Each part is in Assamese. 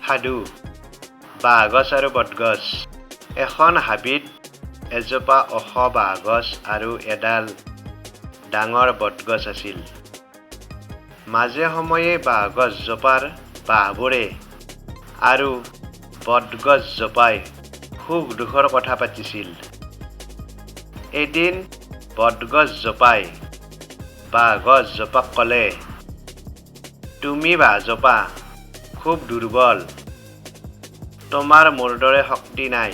সাধু, বাঁহগছ আৰু বটগছ। এখন হাবিত এজোপা ওখ বাঁহগছ আৰু এডাল ডাঙৰ বটগছ আছিল। মাজে সময়ে বাঁহগছজোপাৰ বাঁহবোৰে আৰু বটগছজোপাই সুখ দুখৰ কথা পাতিছিল। এদিন বটগছজোপাই বাঁহগছজোপাক ক'লে, "তুমি বাঁহজোপা খুব দুৰ্বল। তোমাৰ মোৰ দৰে শক্তি নাই।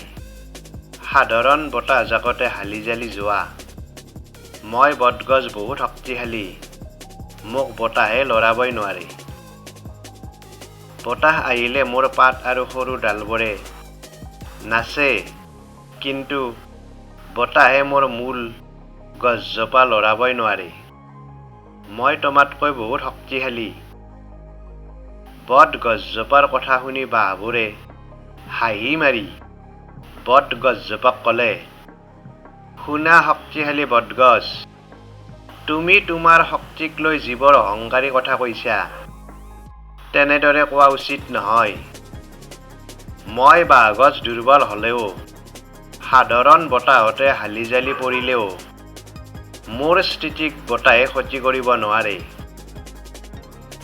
সাধাৰণ বতাহজাকতে হালি-জালি যোৱা। মই বটগছ বহুত শক্তিশালী। মোক বতাহে লৰাবই নোৱাৰে। বতাহ আহিলে মোৰ পাত আৰু সৰু ডালবোৰে নাচে, কিন্তু বতাহে মোৰ মূল গছজোপা লৰাবই নোৱাৰে। মই তোমাতকৈ বহুত শক্তিশালী।" বটগছজোপাৰ কথা শুনি বাঁহবোৰে হাঁহি মাৰি বটগছজোপাক ক'লে, "শুনা শক্তিশালী বটগছ, তুমি তোমাৰ শক্তিক লৈ যিবোৰ অহংকাৰী কথা কৈছা, তেনেদৰে কোৱা উচিত নহয়। মই বাঁহগছ দুৰ্বল হ'লেও সাধাৰণ বতাহতে হালি-জালি পৰিলেও মোৰ স্থিতিক বতাহে ক্ষতি কৰিব নোৱাৰে।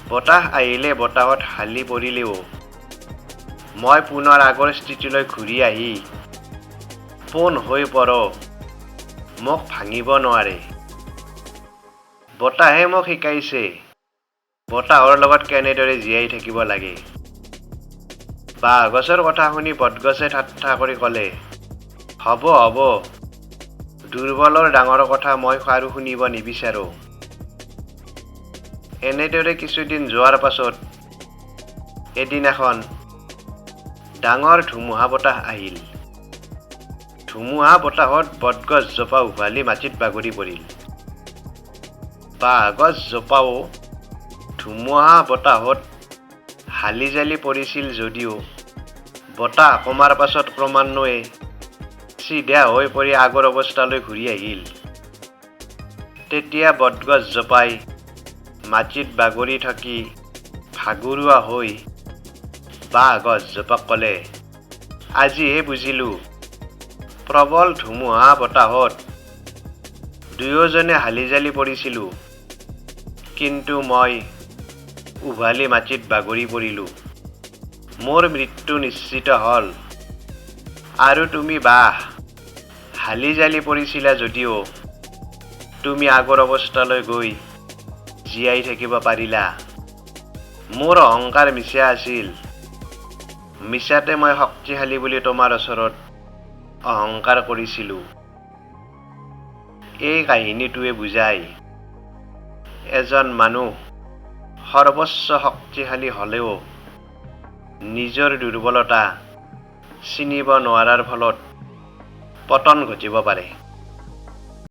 বতাহ আহিলে বতাহত হালি পৰিলেও মই পুনৰ আগৰ স্থিতিলৈ ঘূৰি আহি পোন হৈ পৰোঁ, মোক ভাঙিব নোৱাৰে। বতাহে মোক শিকাইছে বতাহৰ লগত কেনেদৰে জীয়াই থাকিব লাগে।" বাঁহগছৰ কথা শুনি বটগছে ঠাট্টা কৰি ক'লে, "হ'ব হ'ব, দুৰ্বলৰ ডাঙৰ কথা মই আৰু শুনিব নিবিচাৰোঁ।" এনেদৰে কিছুদিন যোৱাৰ পাছত এদিনাখন ডাঙৰ ধুমুহা বতাহ আহিল। ধুমুহা বতাহত বটগছজোপা উভালি মাটিত বাগৰি পৰিল। বাঁহগছজোপাও ধুমুহা বতাহত হালি-জালি পৰিছিল যদিও বতাহ কমাৰ পাছত ক্ৰমান্বয়ে চিধা হৈ পৰি আগৰ অৱস্থালৈ ঘূৰি আহিল। তেতিয়া বটগছজোপাই মাটিত বাগৰি থাকি ভাগৰুৱা হৈ বাঁহগছজোপাক ক'লে, "আজিহে বুজিলোঁ, প্ৰবল ধুমুহা বতাহত দুয়োজনে হালি-জালি পৰিছিলোঁ, কিন্তু মই উভালি মাটিত বাগৰি পৰিলোঁ, মোৰ মৃত্যু নিশ্চিত হ'ল আৰু তুমি বাঁহ হালি-জালি পৰিছিলা যদিও তুমি আগৰ অৱস্থালৈ গৈ জীয়াই থাকিব পাৰিলা। মোৰ অহংকাৰ মিছা আছিল। মিছাতে মই শক্তিশালী বুলি তোমাৰ ওচৰত অহংকাৰ কৰিছিলোঁ।" এই কাহিনীটোৱে বুজায়, এজন মানুহ সৰ্বোচ্চ শক্তিশালী হ'লেও নিজৰ দুৰ্বলতা চিনিব নোৱাৰাৰ ফলত পতন ঘটিব পাৰে।